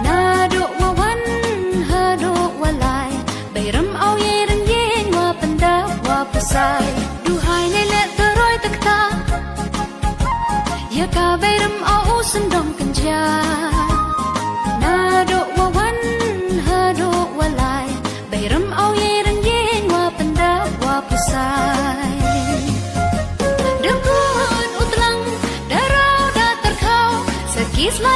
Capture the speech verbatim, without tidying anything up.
Nadooh wa wan hadooh wa lai, bei rem au ye rynyieñ wa pyndap wa pysai. Duhai ne leh tyroi takta, ya ka bei rem au u syndon kynjia. Nadooh wa wan hadooh wa lai, bei rem au ye rynyieñ wa pyndap wa pysai. Da kut u tlang, da rau da tyrkhau, sa ki sla